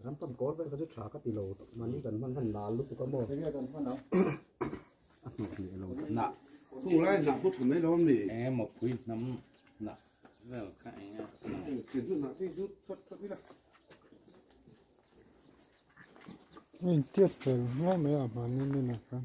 Ram pump kawr vel kha chu tha ka ti lo mahni kan hman han nal lutuk a maw a hnawh hneh lo na chung lai hnah pawh tha mai lo a mi eng emaw pui hnam hnah vel kha eng a hnah te chu thawt thawt ila Intiat fel ngai mai a hmanin min a khan.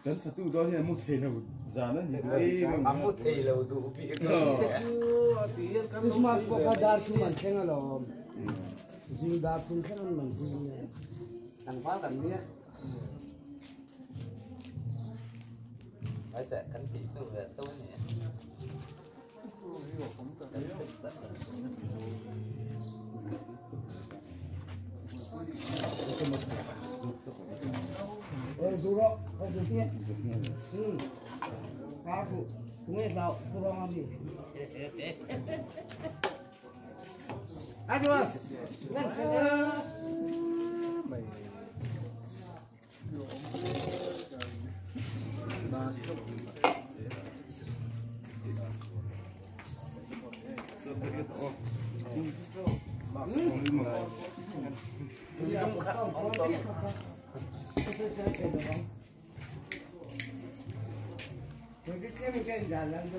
Kan satu dawn hian mu thei lo zan a ni duh em A mu thei lo duh bik Christmas pawh kha dar thum an thleng alawm. Zing dar thum thleng an man hui nia. Tlangval kan nia. Ai teh kan tih hnu ve to ni. Ê, du ro, có du kia. Ừ. Cá phụ, chúng em đậu, du ro ngon gì. Ai chưa? Lên xe.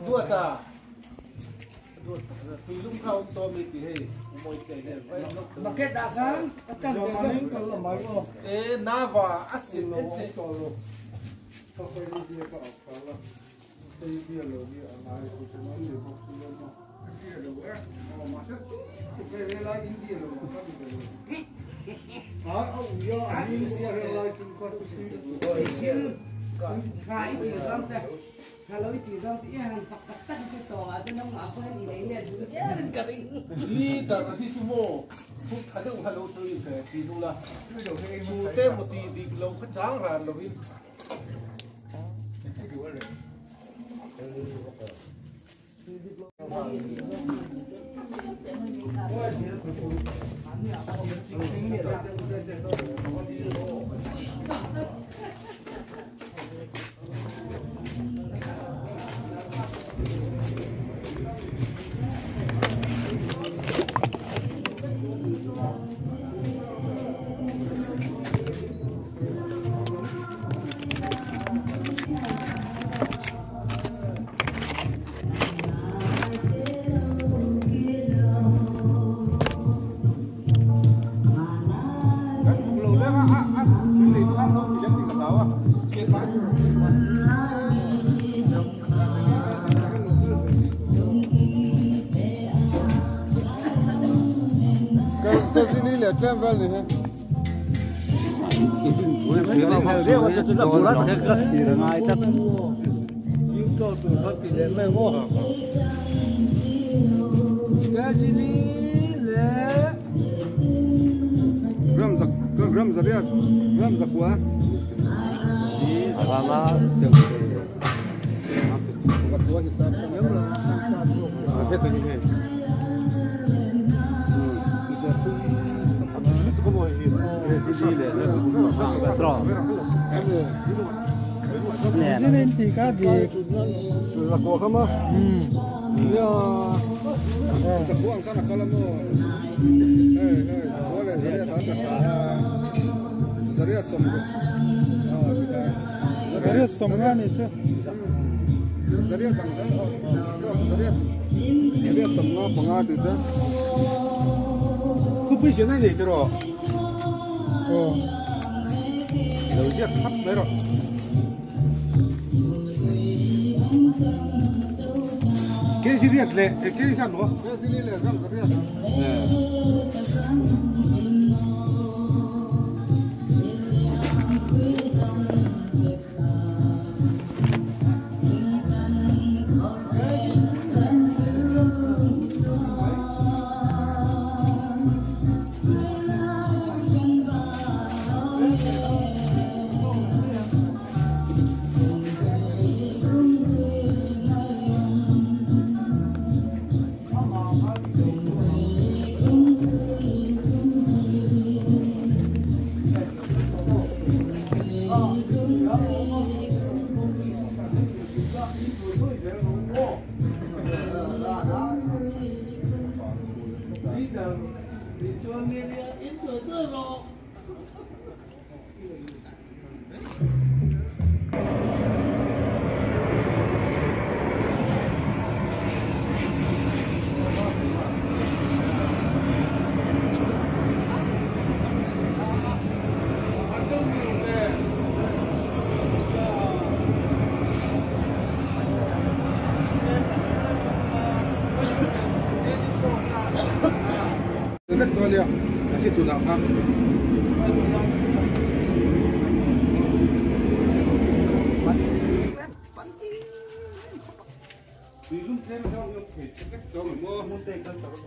Duata. Tuilum kha um to mi ti hei moi te ne vai nok Mà cái đã kháng, cái e nava asin en te Leader hi chu maw thu tha deuh kha lo sawi ve ti duh la, chu te maw tih dik lo kha chang ran lovin.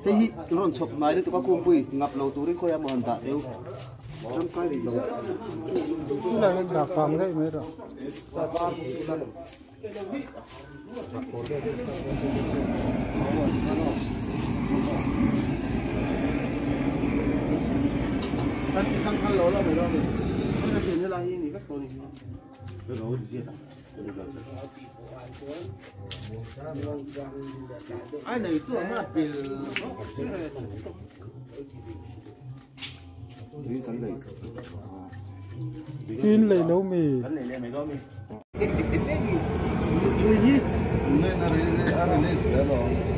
Hei hi rawn chhawp hnai lutuk a kungpui ngap lo turin khawiah maw han dah teu tangkai rih lo Tunah hian dah fang daih mai rawh. Tin lei lo mi.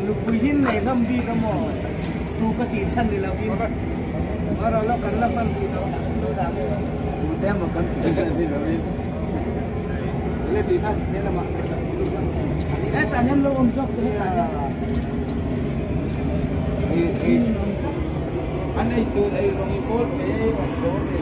Lupui hin nei ram bi ka maw tu ka tih chhan ni lovin mara lo kan la hman rih lo lo dah maw tu te maw kan tih chhan ni lovin le tih khan he lamah he tan hian lo awm zawk te he tan hian an ei tur ei rawng i kawl pe ei rawn chhawr ni.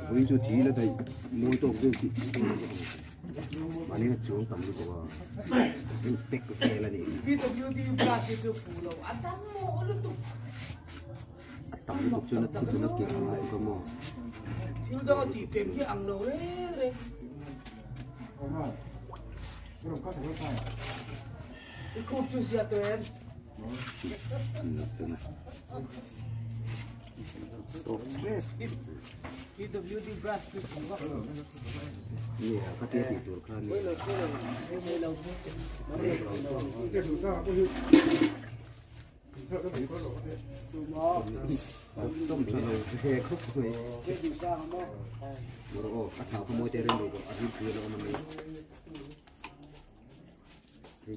Với cho tí là thầy mua tôm cho chị mà nên xuống tầm như của cái cái là gì tầm một cho nó thì nó kiểu lại có mò thiếu đó thì kèm cái ăn lâu đấy đấy cái cục chú xe tôi em nè các tiết thì tuổi khan tôm cho nó he khúc rồi rồi các thảo không mua chơi rồi có ăn kia nó mà mình thì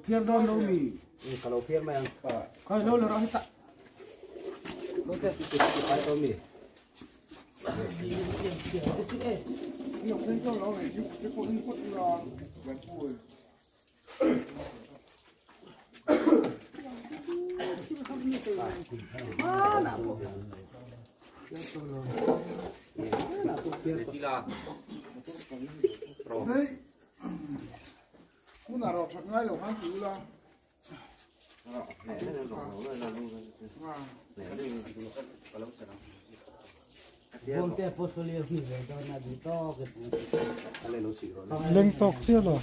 Phiar don lo mi kalau phiar mai ang khoi lo lo ra ta lo te ti ti pai to mi Leng tok chia lo.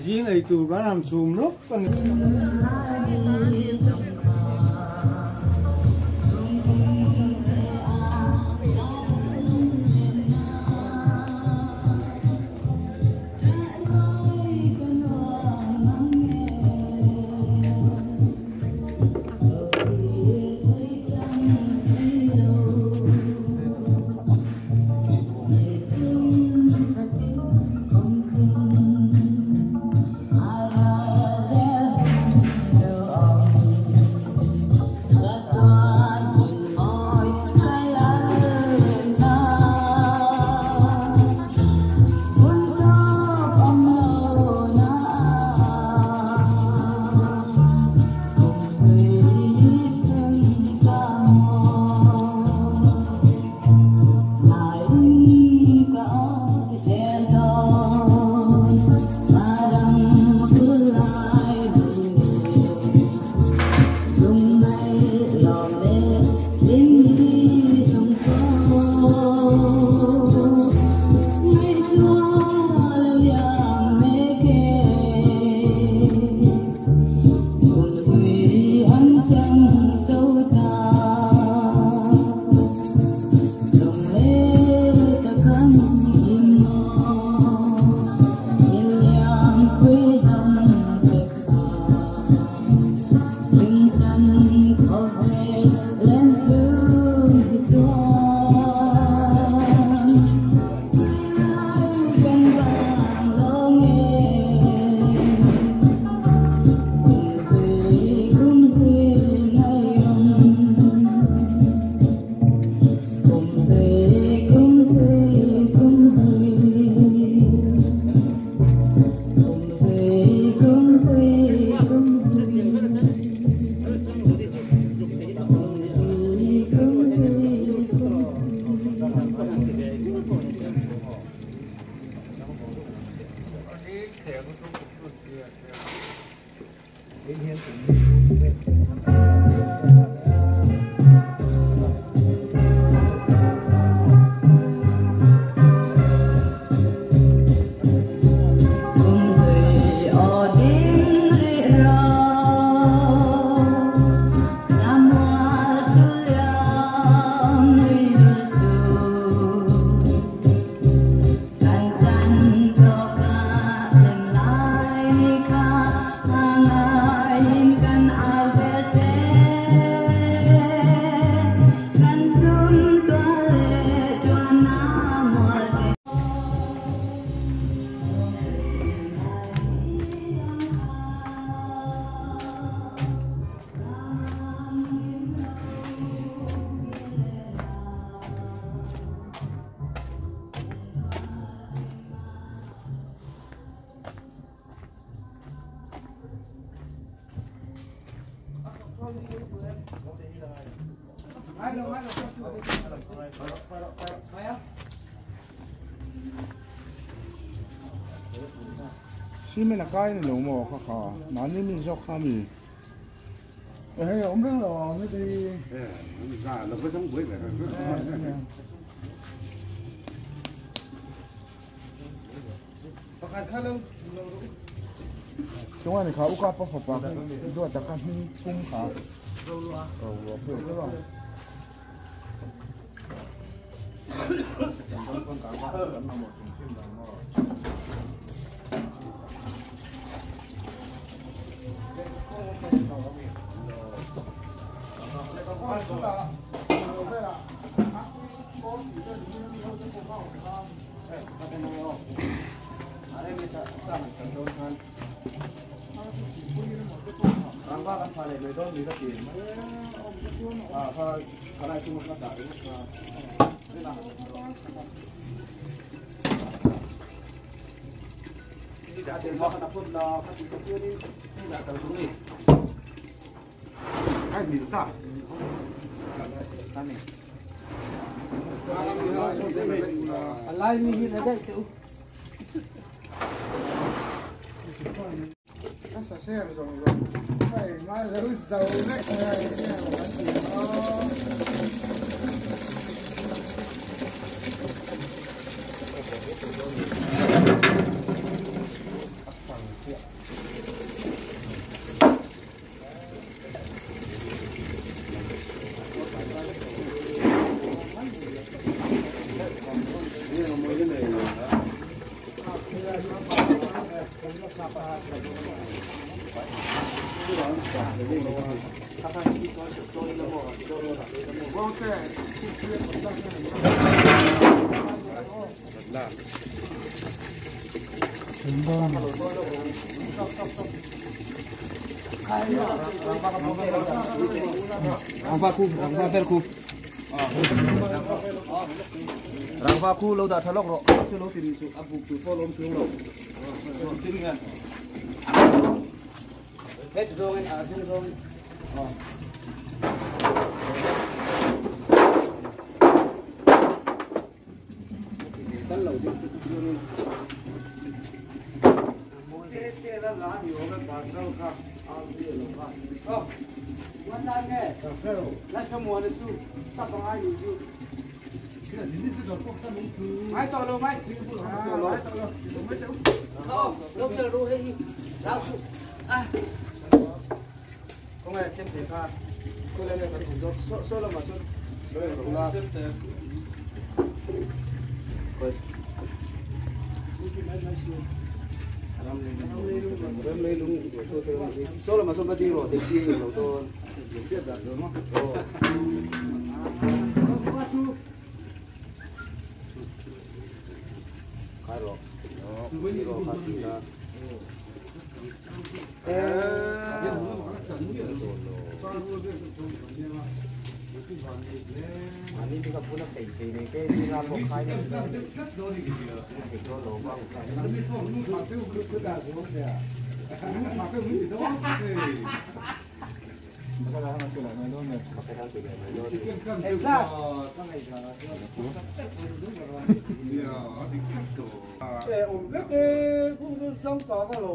Riêng ấy tụi nó làm chùm lúc còn 西面那街你老么？哈哈，哪里面做卡米？哎，我们老那个。哎，那那不中国的。中间你看，我搞不好吧？你多大个很公卡？哦，我不知道。Rangva khu lâu đã thà lóc rồi, chưa lâu thì sự áp buộc từ pho lôm xuống rồi. Hết rồi, à chưa rồi.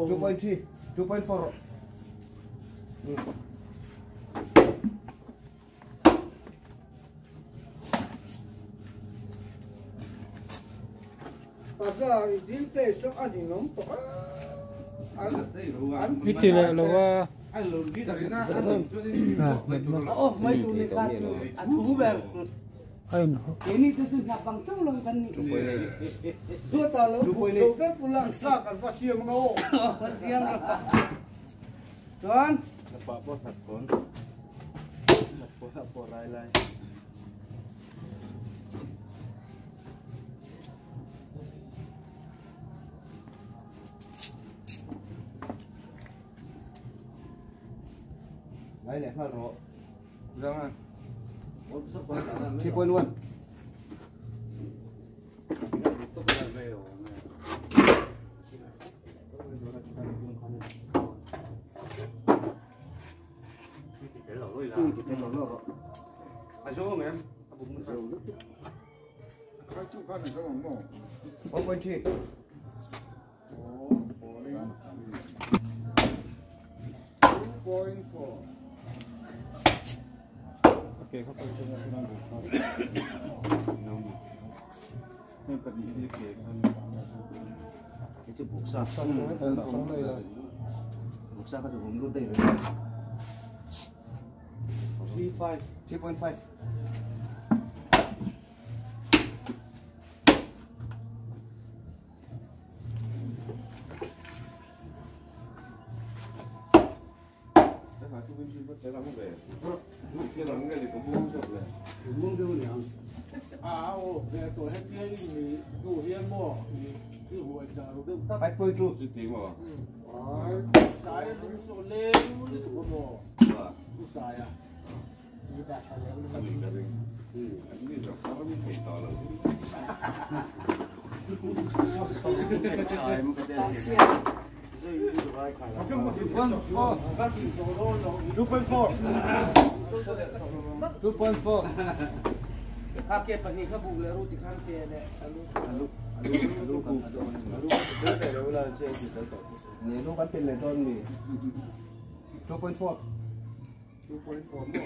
2.3, 2.4. Itile lowa. Ayun. Ini tu tu nak bang chung long kan ni. Dua ta lo. Dua pulang sa kan pasiam ngau. Pasiam. Tuan. Napa po sakon. Napa po rai lai. Lai le hal ro. Jangan. 3.1. 4.3. 2.4. Okay, kau pergi nak kena buka. Ni pergi dia ke? Itu buksa. Buksa kan tu rumah tu. 3.5, 3.5. 5.2. 2.4. 2.4. Kake pani ka bu le roti khan ke le alu alu alu alu alu ne lu kan tin le don ni 2.4 2.4 mo.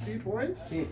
3.3.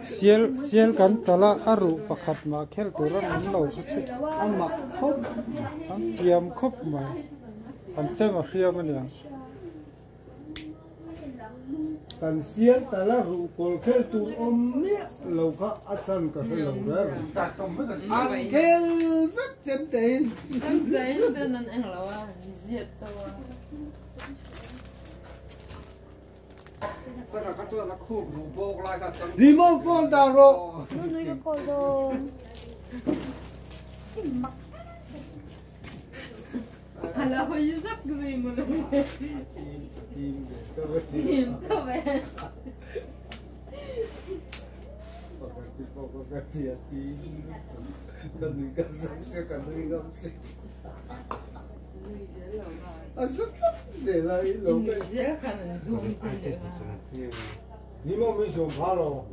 Siel siel kan tala aru pakhat ma khel turan an lo chu chu amak khop an tiam khop mai an chem a hriam ania kan siel tala ru kol khel tur om mi lo kha a chan ka hlo ra an khel vek chem tein chem tein ten an eng lo a ziat to remote phone da ro no no ka call do Hala hawi zak zui mo na. Tim to ve. 你们没想怕了？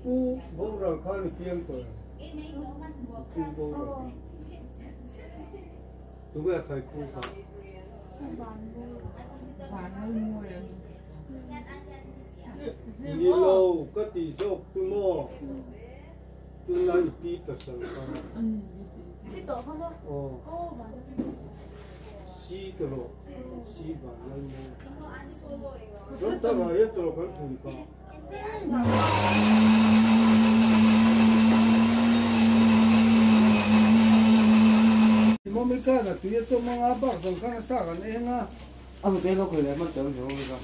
不，我让看你变的。不，我。都不要开口哈。你老个地上怎么？都那一笔不生哈。哦。西的咯，西吧，那么。那大概也多少块吧？我没干了，直接做梦啊，把手看啥个那个。啊，别个回来嘛，等着我个。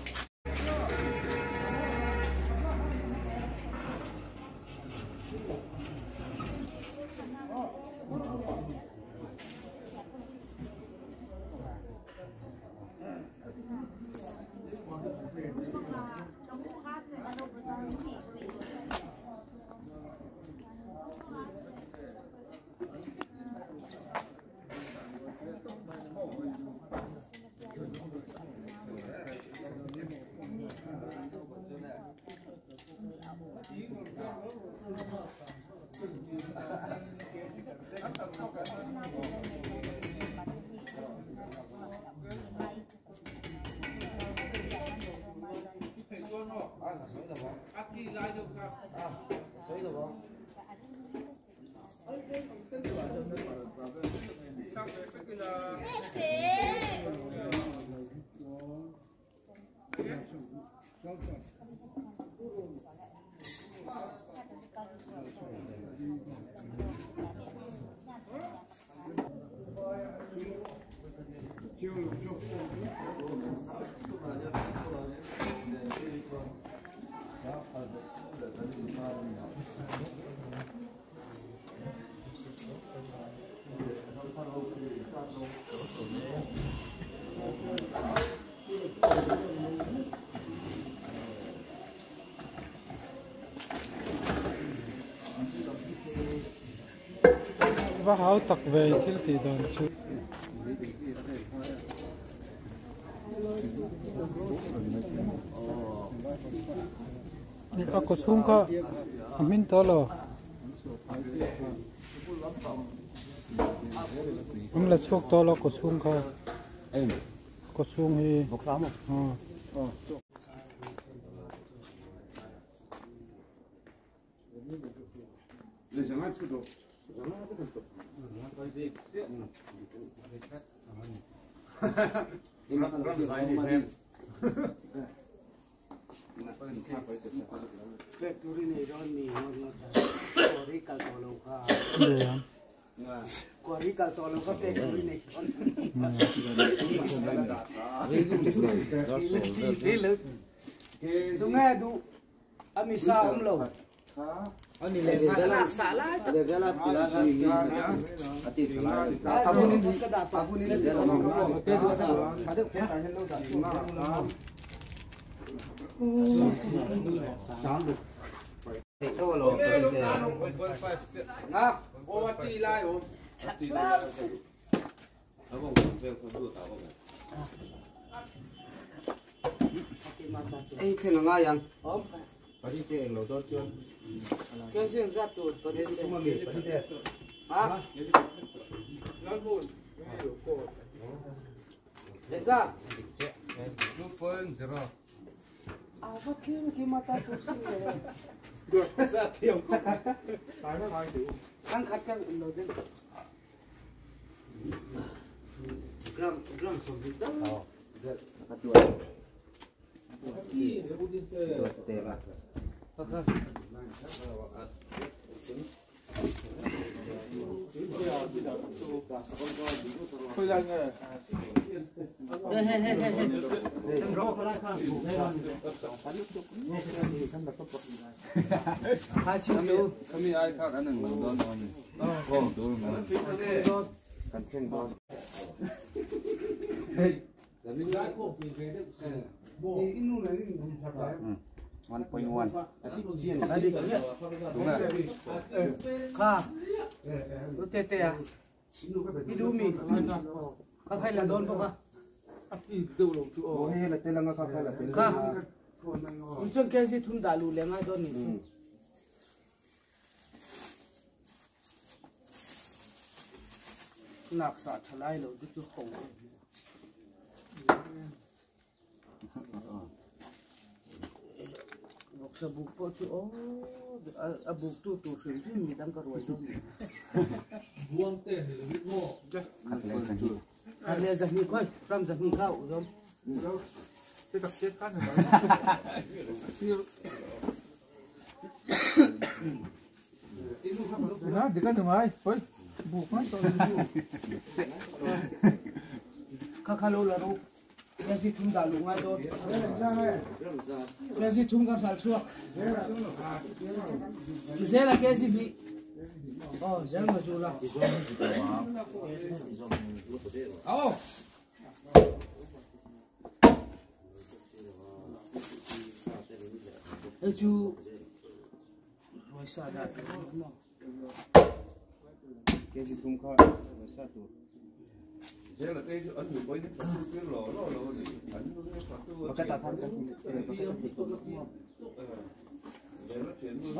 Va hau tak ve thil ti dan chu. A ko chung ka min to lo. Am la chuk to lo ko chung ka. Ko chung hi. Kami ai kha kan ang man don on. Kom tu man. Kan thleng dawn. 1.1. A dik chiah. Kha. Tu te te à. I du mi. Kha khai là don bawk a. Aw hei la tel anga kha kha la tel. Kha. Un chuan kg thum dah lu leh ngai dawn ni chu. Nak sa thalai lo te chu ho. Vawksa buk pawh chu aw a buk tu tur hrim hrim mi dang ka ruai dawn ni. Khat leh zahnih khawi ram zahnih kha a uh zawm. Kha kha lo la ro. Kg thum dah luh ngai dawn. Kg thum ka hral chhuak. Zela kg hnih. Aw zel ma zu la. Aw. Hei chu ruai sa dah tur maw. Kg thum kha ruai sa tur. A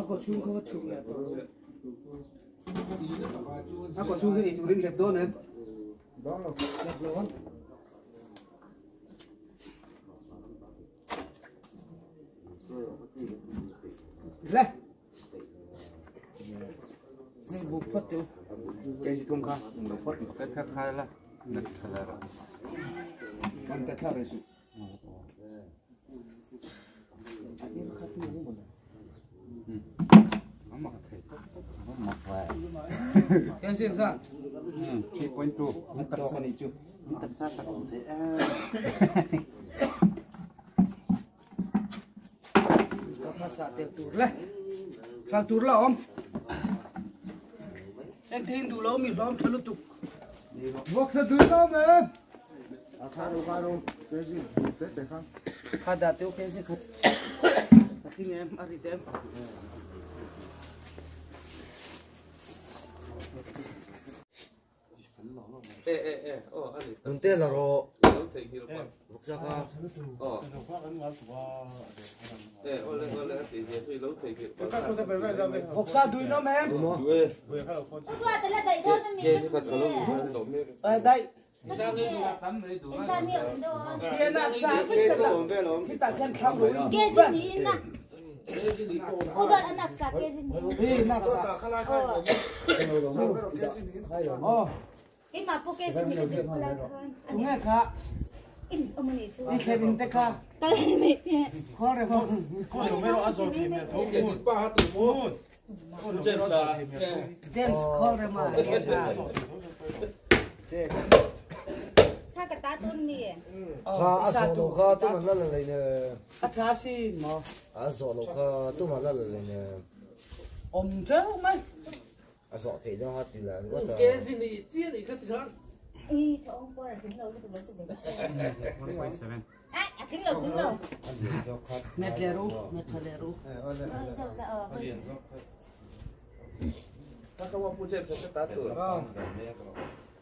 kaw chhung kha va chhuk leh tawh rawh. A kaw chhung hi ei turin hlep dawn em? Hlep lo ang. Le. Hei buk phawt teh u. Kg thum kha lo phawt. Ka tha khai la. Na tha la ra. Kan ta tha re su. A ir khat ni mo na. Ama ka thei. Ama ka. Kg sa. 3.2. A tawk ani chu. Sa tel tur le. Hral tur la awm. Eng thein duh lo mi hlawm tha lutuk. A kha ro kha ro kg te te kha. Kha da teu kg khat. A tling em a rit em. Nunte la rawh. Vawksa kha. Vawksa dui nawm em? Ai dai. Khian a sa vek ta la. Khitah khian thlang lo in. Hi nak sa. Aw. Tunge kha. I thlen in te kha. Khaw re ho. James khaw re ma. Kha a zawh lo kha tuman la la lei ne. A tha si maw. A zawh lo kha tuman la la lei ne. Awm teuh mai. A zawh theih dawn kha ti la ringawt a. Met le ru, met tha le ru.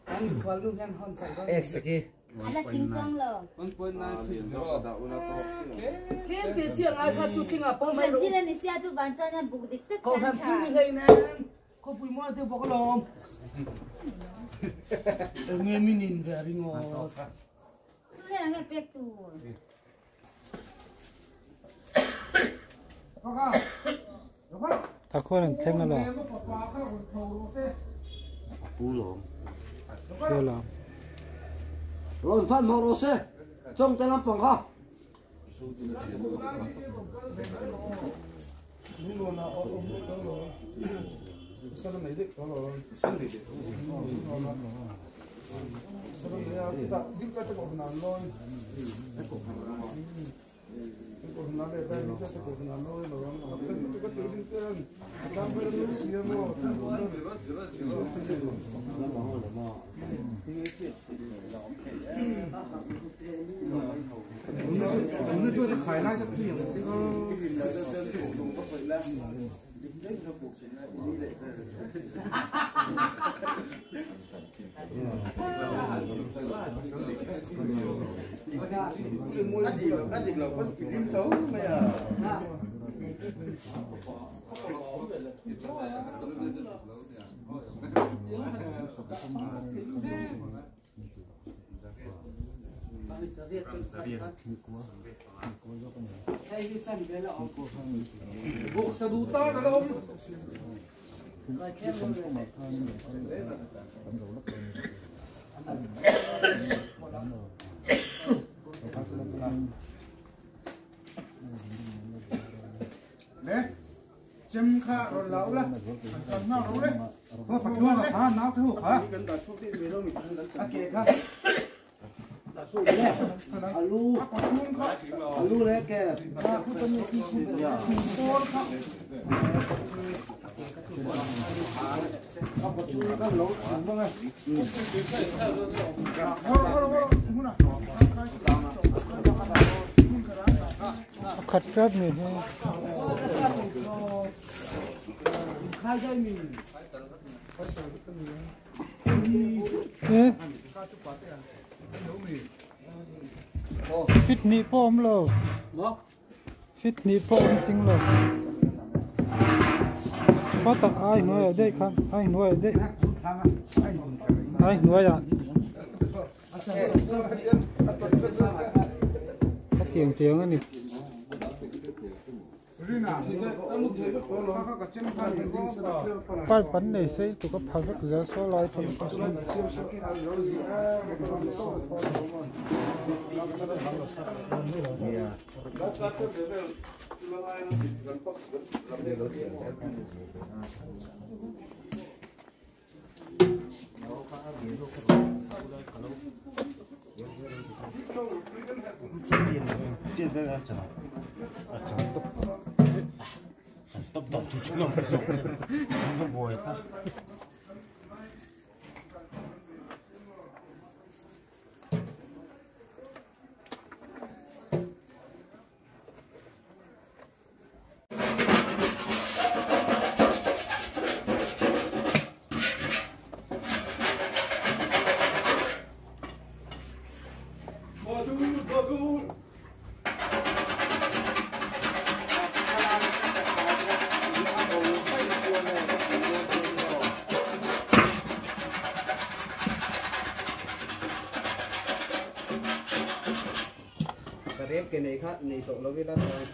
Kan mikhual nu hian hawn sak dawn. Ek saki. Tlem te chiang ai kha chu tling ah pawh mai rawh u. Kohhran thil ni hlei nen khawpui mual te vawk alawm. Enge min in ve ringawt. Thakhuan an thleng alawm. Pu lawm. Pu lawm. Rawn phan mawh rawh se. Chawng te lampang kha. Fit ni pom lo. Fit ni pom ting lo. Có tập ai nuôi ở đây không? Ai nuôi ở đây? Ai nuôi à? Có tiền tiếng anh này. Phải bắn này sẽ tụi có phải rất giờ số lại thôi. Cái này khác này tổ nó với lát thôi.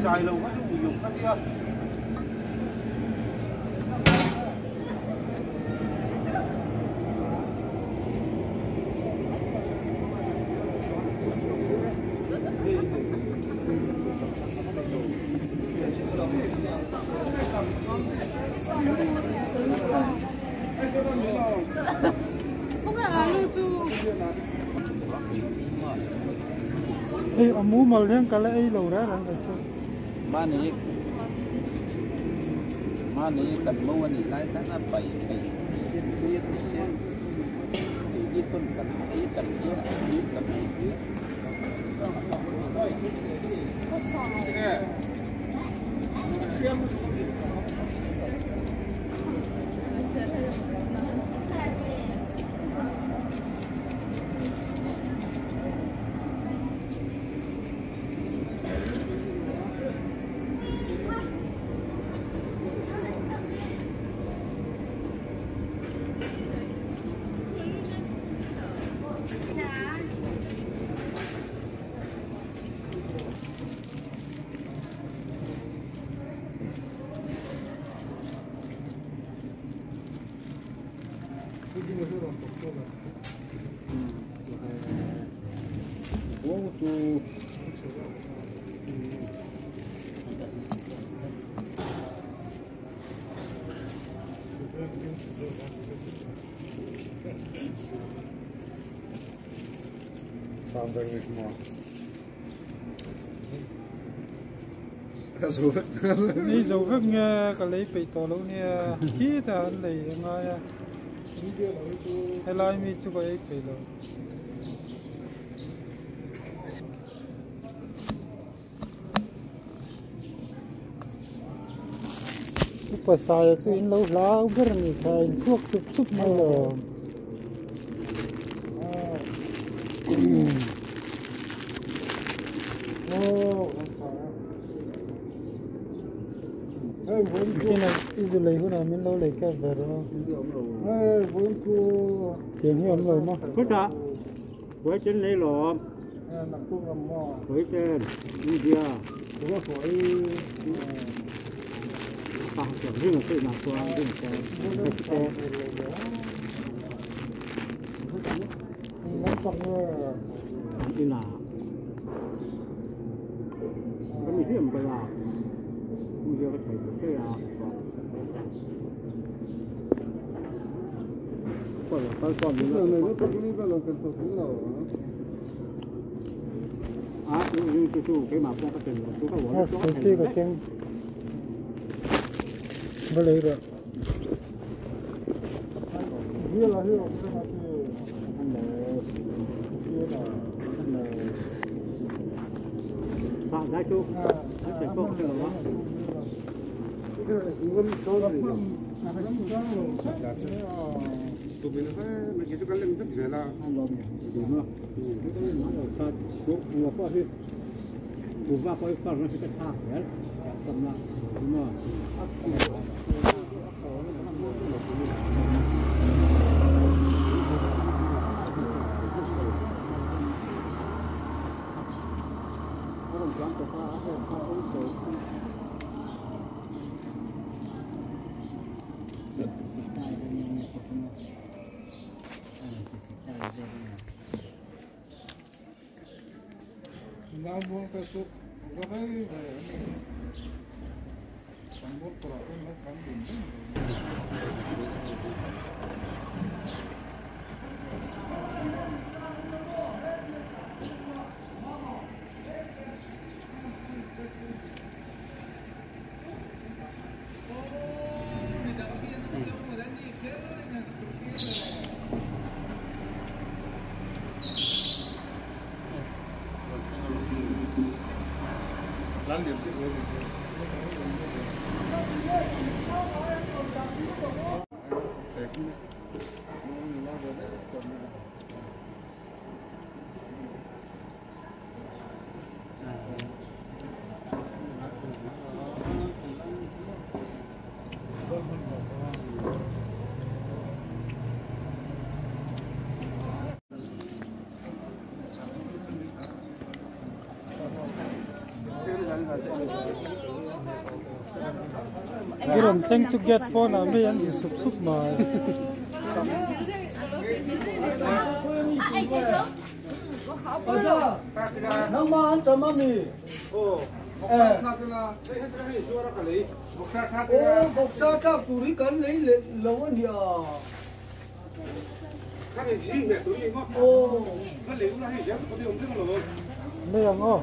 Dài lâu quá chú dùng cái kia. Ê, ông mua mà liên cái lấy lâu ra rồi chứ. Mà này cần mua này lại cái nó bảy bảy xiên biết xiên thì đi tuần cần ấy cần kia đi cần kia. Ni dấu vết nghe cái lấy bị tổ lâu nè khi ta ăn lấy ngay à hay lại mi chú cái bị lâu pasai chu in lo hlau ber ni kha in suak sup sup mai lo cái này cái lấy hút nào mình lâu lấy cái về đó tiền hiểu rồi mà có cả với trên lấy lò với trên India có riêng tự mà qua riêng cái đi là cái mình hiểu cái là bây giờ cái thầy cái à có là sao con nữa nó có cái là cái cái à như cái cái mà con cái tiền của cái cái cái cái lấy rồi bạn gái chú cái cô cái đó tụi mình nó chỉ cho cái lưng rất dễ là Iron thleng chu gate pawnah mai an in sup sup mai. Lei ang aw.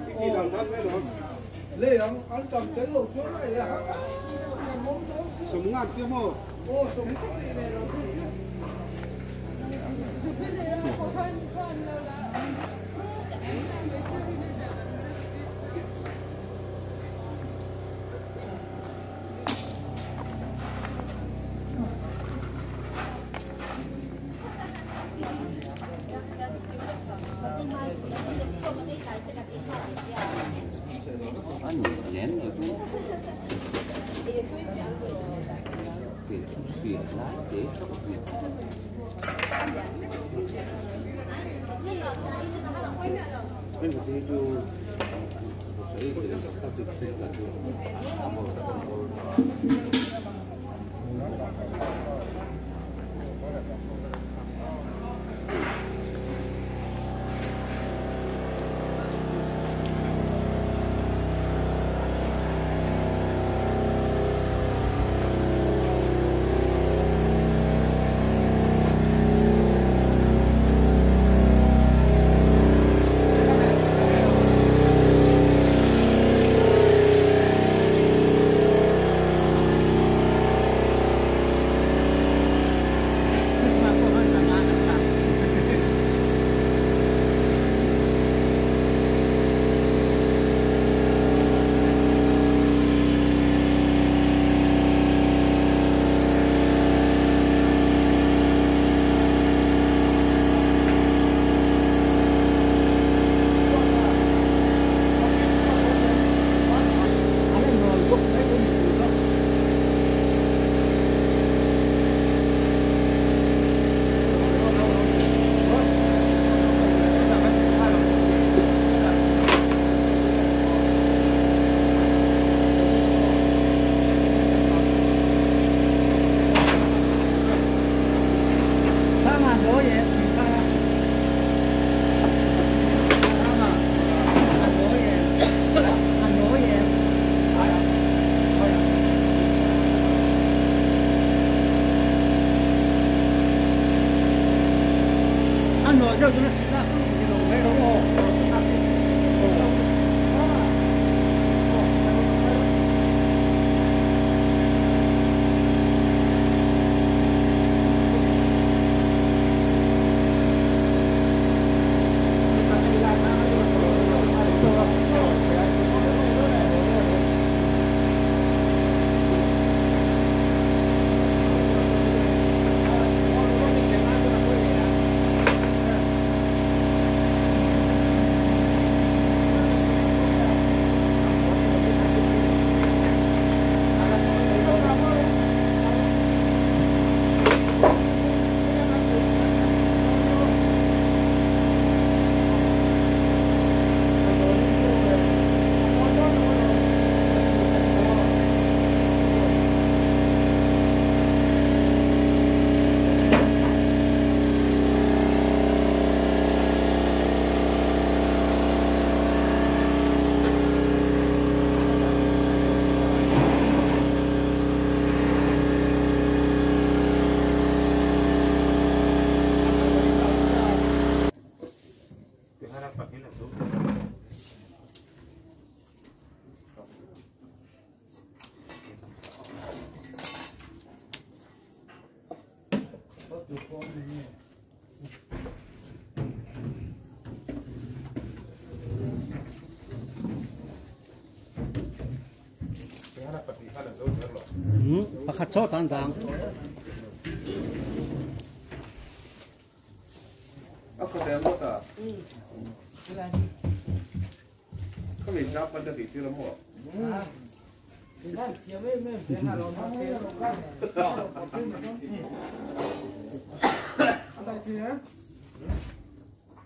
Pakhat chaw tan dang.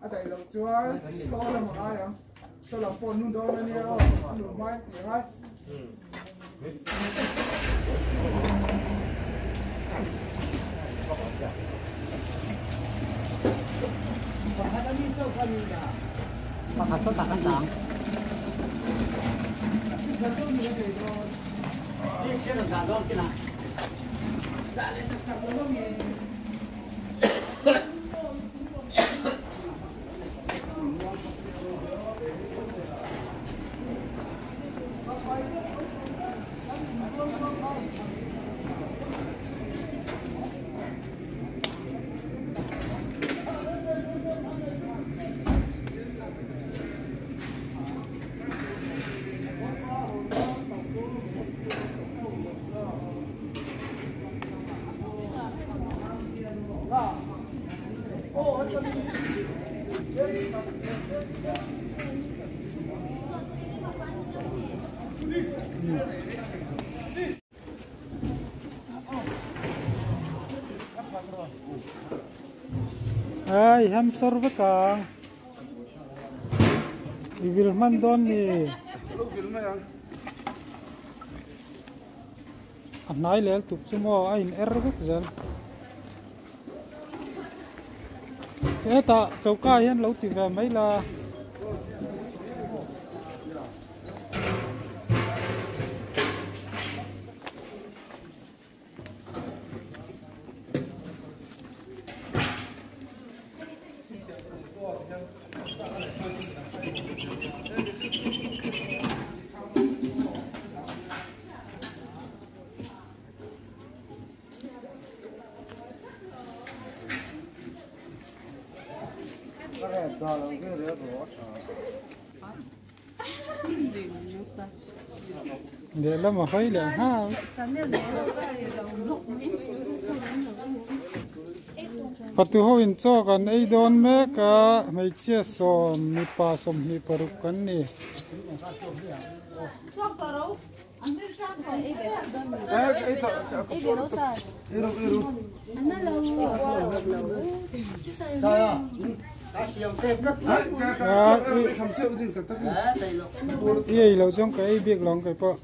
A dai lo chuan store lamah ai ang. Ai hamster vekang i vil man don ni a hnai lel tuk chu maw a in er vek zel hetah choka hian lo ti ve mai la. Để làm mà hơi là ha. Patu ho in cho kan ei don me ka hmeichhia sawm mipa sawmhnih paruk kan ni. Ei lo chuan ka ei bik lawng kai pawh.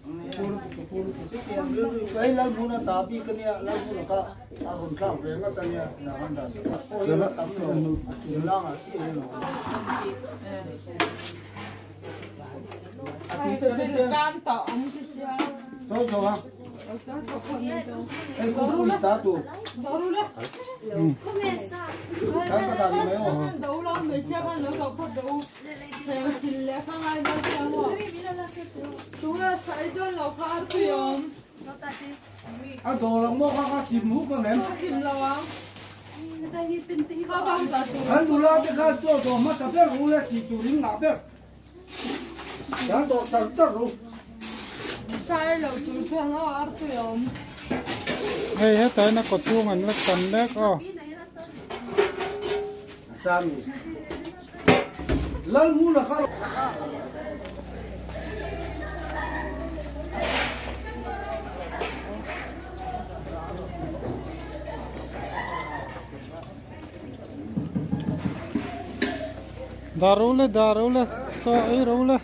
Hei hetlai na kaw chhung an la tam mek aw. Dar ro le chaw ei ro le.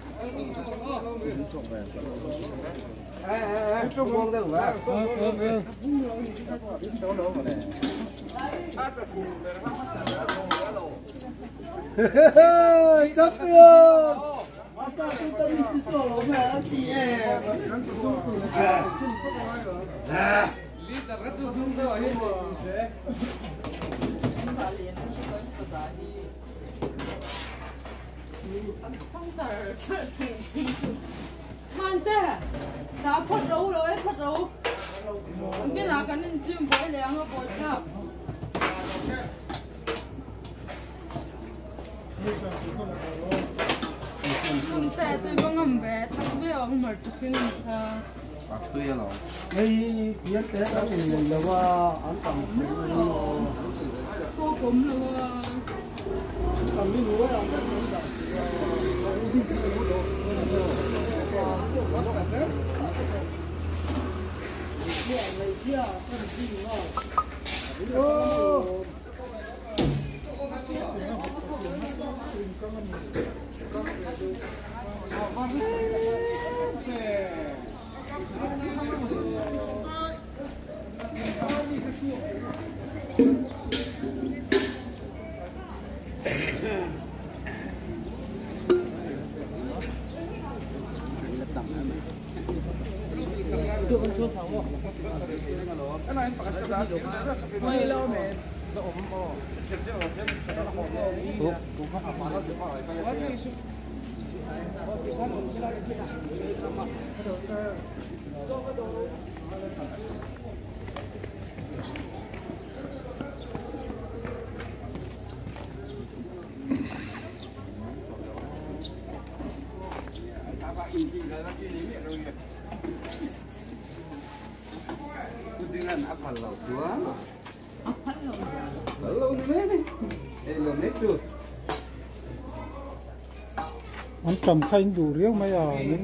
An tam kha in duh riau mai a min.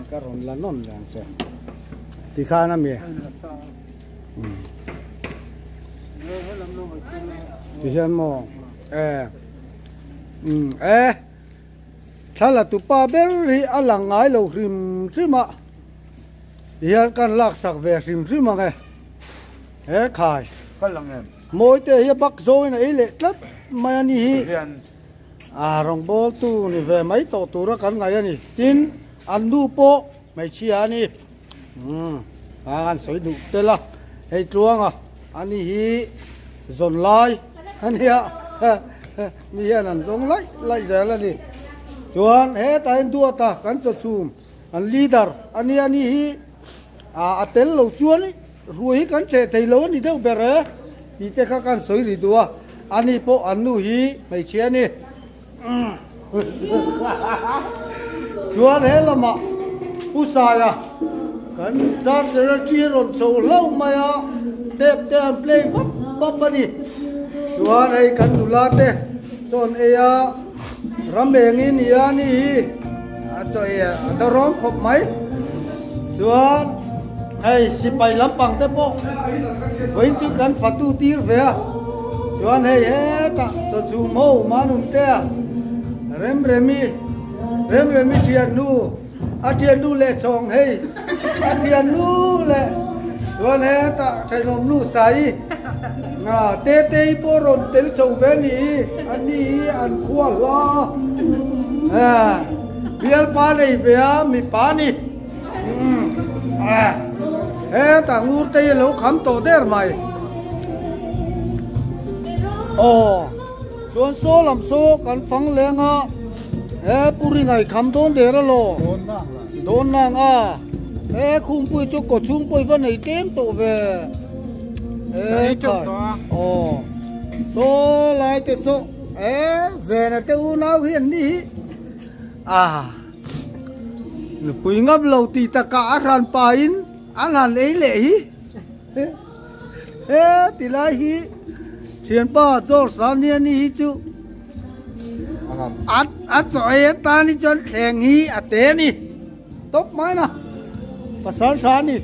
Ka rawn la nawn leh ang che tikhan a mi tihian maw e umm e thla la tupa ber hi a lang ngai lo hrim hrim a tihian kan laksak ve hrim hrim ang e he khai mawi te hi a bak zawngin a ei leh tlat mai a ni hi. A rawngbâwl tu ni ve mai tawh tura kan ngaih a ni. Tin, an nu pawh hmeichhia a ni. Umm, a an sawi duh tel a, hei tluanga a ni hi zawn lai a nia, mi hian an zawng laih laih zel a ni. Chuan hetah hian Duata kan chawchhum an leader a nia, a ni hi a tel lo chuan Ruai hi kan ṭeh thei lo a ni deuh ber e tih te kha kan sawi rih duh a, ani pawh an nu hi hmeichhia a ni. Chuan he lamah Pu Saia kan Church Secretary a rawn chho hlauh mai a, tap te an play bap bap a ni. Chuan hei kan nula te chawn ei a, ram eng i ni a ni hi a chaw ei a dawrawm khawp mai. Chuan hei sipai lampang te pawh vawiin chu kan fatu tir ve a, chuan hei hetah chaw chhum ho manum te a Remremi Remremi thiannu a thiannu leh chhawng hei a thiannu leh chuan hetah thenawmnu sai nga Tetei pawh rawn tel chho ve a ni hi a ni hi an khua hla a bialpa nei ve a mipa a ni hetah ngur te hi a lo kham tawh der mai aw. Chuan saw lam saw kan fang leng a, he puri ngai kham dawn der a law? Dawn nang a, he khungpui chu kaw chhung pawh i va nei tlem tawh ve. He khai, aw, saw lai te saw, he vena te unau hi an ni hi, a nupui ngam lo tih takah a hran pahin an han ei leh hi. He tilai hi thianpa George a nia ni hi chu a chaw ei atan hi chuan thleng hi a te a ni tawp mai na pasal tha a ni.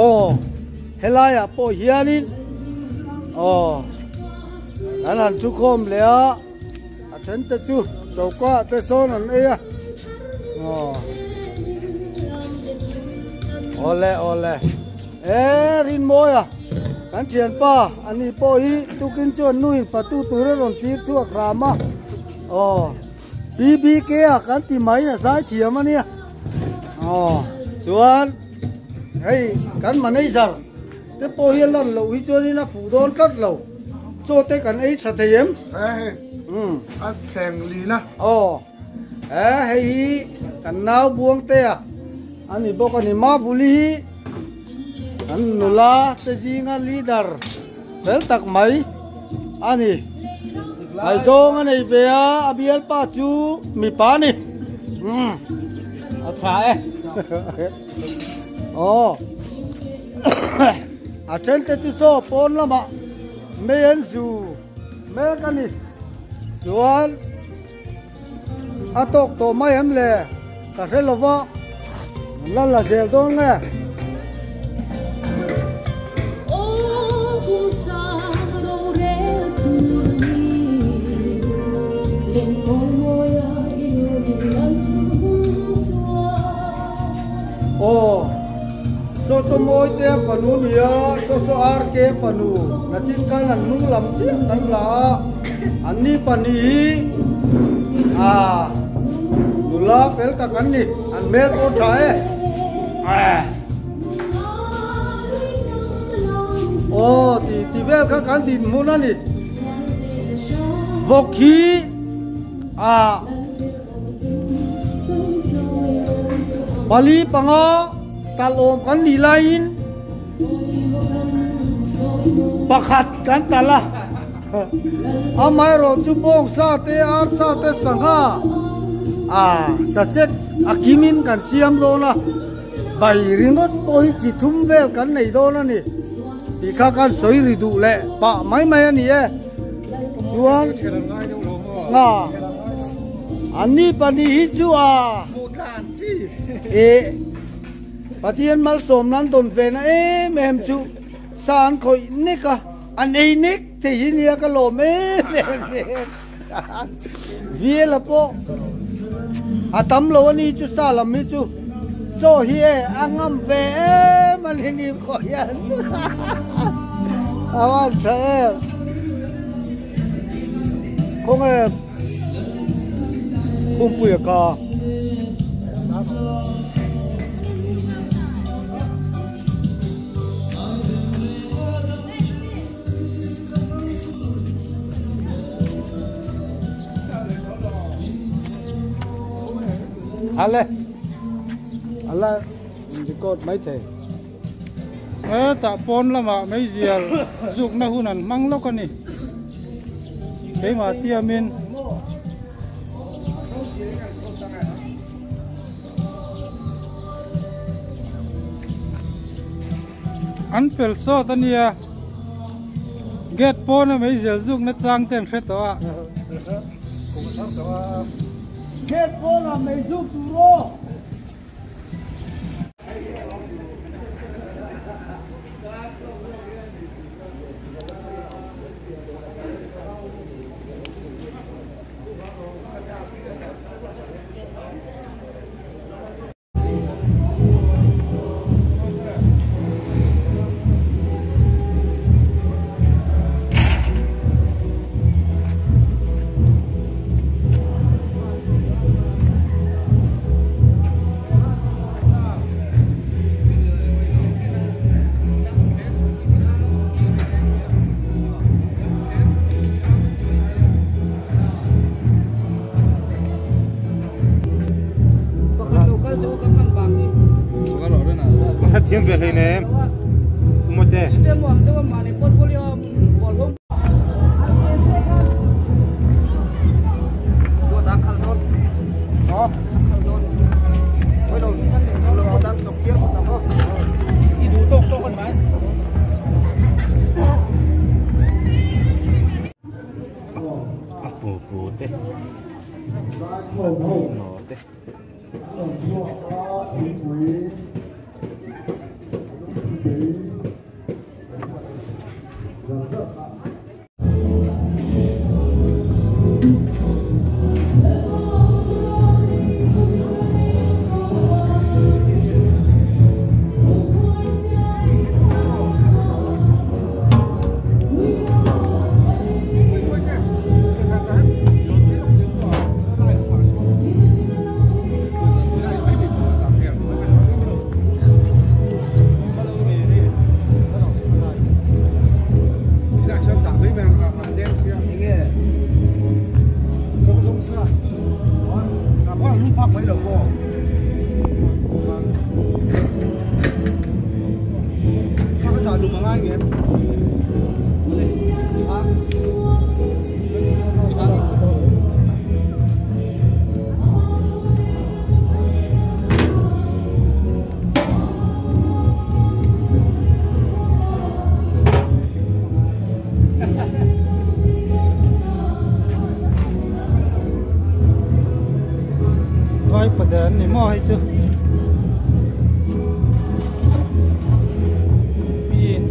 Aw helaiah pawh hianin aw kan han thu khawm leh a. A then te chu choka te sawn an ei a aw awle awle e rinmawi a kan thianpa ani pawh hi tukin chuan nu in fatu tur a rawn tir chhuak ram a aw bbk a kan ti mai a zai thiam a nia aw chuan hei kan manager te pawh hi a lan loh hi chuanin a fuh dawn tlat lo. Chaw te kan ei tha thei em? He hei a thleng lin a. Aw he hei hi kan nau buang te a a ni bawk a ni. Mavuli hi kan nula te zinga leader fel tak mai a ni. Ngaihzawng a nei ve a, a bialpa chu mipa a ni. Tha e. Aw. A then te chu saw pawn lamah mei an zu mek a ni. Chuan a tawk tawh mai em le ka hre lo va, la la zel dawn nge. Aw, saw saw mawi te fanu nia, saw saw ar ke fanu, nachin khan an hnung lam chiah kan la a, an ni pahnih hi ah nula fel tak an ni, an hmel pawh tha e. Aw, ti ti vel kha kan dinhmun a ni. Vawk hi ah. Pali panga talawm kan nih laiin pakhat kan tal a, amaherawh chu bawngsa te arsa te sangha ah sachet a kimin kan siam dawn a, bai ringawt pawh hi chi thum vel kan nei dawn a ni tih kha kan sawi ri duh leh pah mai mai a ni e. Chuan nga an ni pahnih hi chu a eh Pathian malsawm nan dawn ve na em em chu sa an khawih nek a an ei nek thei hi nia ka lawm em em em Viela pawh a tam lo a ni chu sa lam hi chu chaw hi e a ngam ve em a ni ni pawh hian a van tha em khawnge khumpui a ka. Ale ala record mai thei. Hetah pawn lamah meizial zukna hun an hmang lawk a ni. Keimah tiamin. An fel sawt a nia. Gate pawna meizial zukna chang te an hre tawh a. Gate pawna meizuk tur aw. Thiam ve hlei nem Umote. A pu pu te a naw te. an ni maw hei chu pin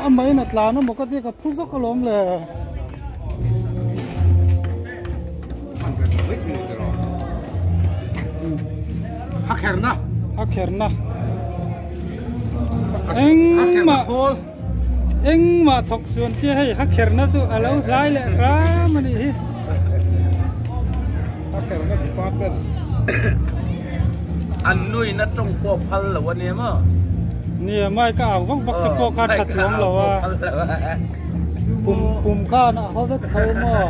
Amah in a tlan a maw ka tia ka phu zawk alawm le. A kherna. A kherna. Engmah engmah thawk chuan tia hei a kherna chu a lo hlai leh hram a nih hi. A kherna department. An nuina tawng pawh phal lo a nia maw? Nia mai ka au vak vak te pawh kha tha chuang lo a. Pum pum khan a haw vek tho maw?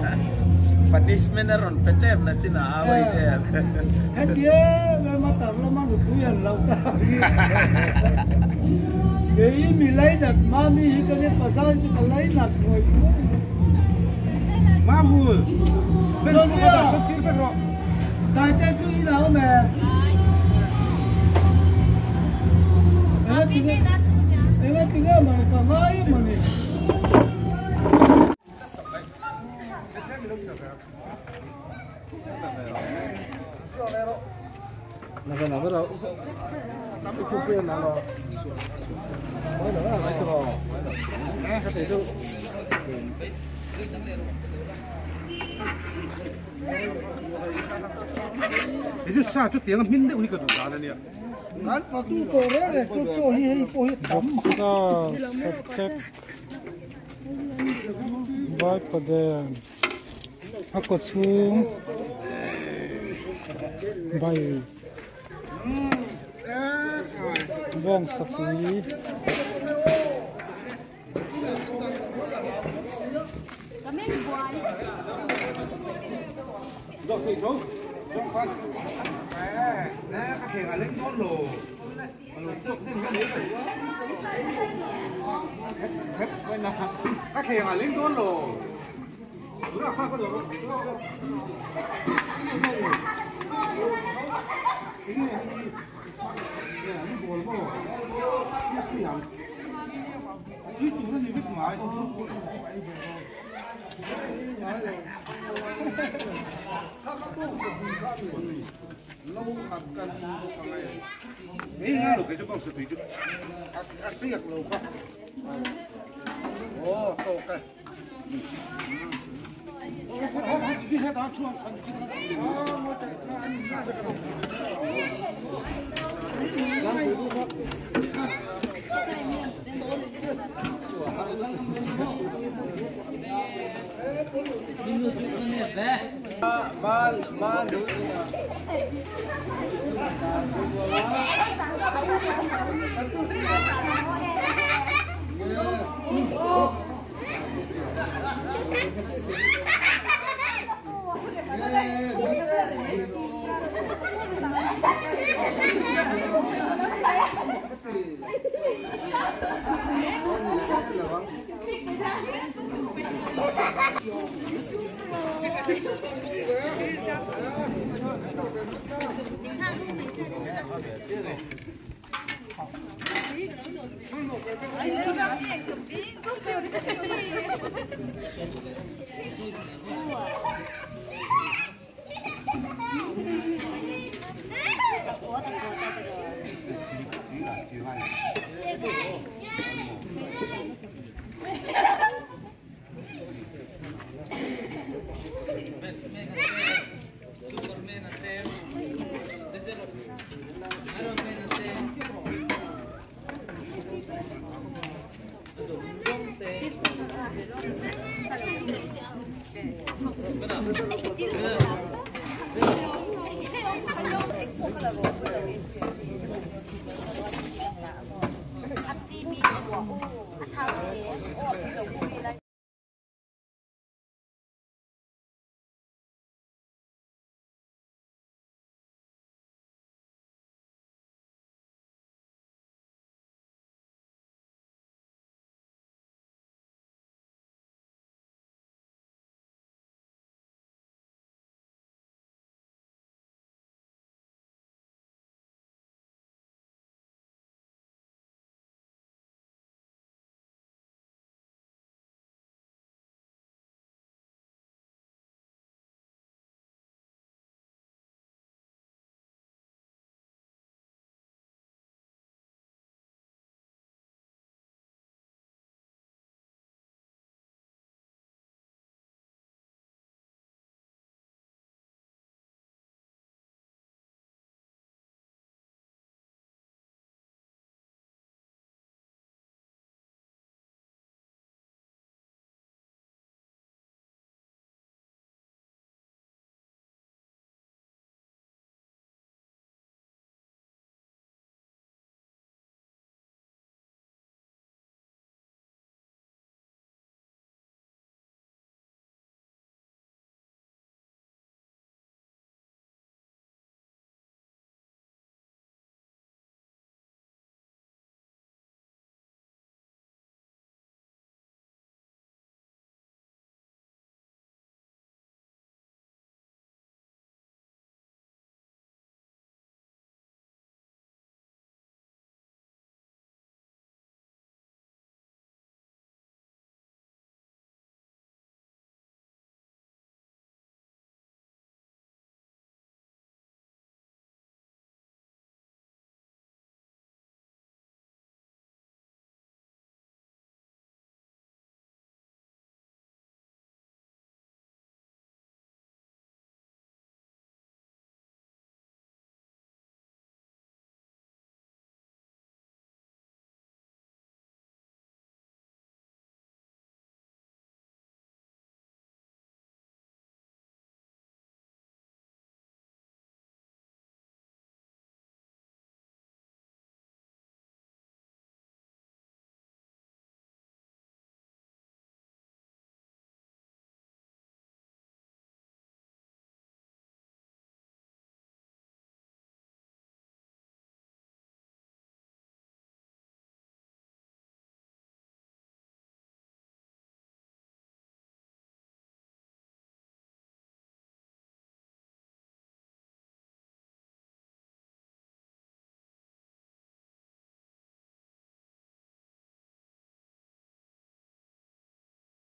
Punishment a rawn pe tep na chin a au ai tep. Hetia me ma tar lama nupui an lo ta hi. Kei mi lai nat mami hi ka ni pasal chu ka lai nat ngawih ngawih. Mamul. Sonia. Ro. Tại chú ý nào mẹ? Em tiếng mà cả ngay mà nè. Nó nó nó cái khu nó nó mới nó cái cái thế chứ sao chút tiếng là min đấy cái đồ này nè. Ngắn có tu tổ đấy này, chỗ chỗ hi hi po hi tắm. Sa sek vai pade a ko chung bai bong sapui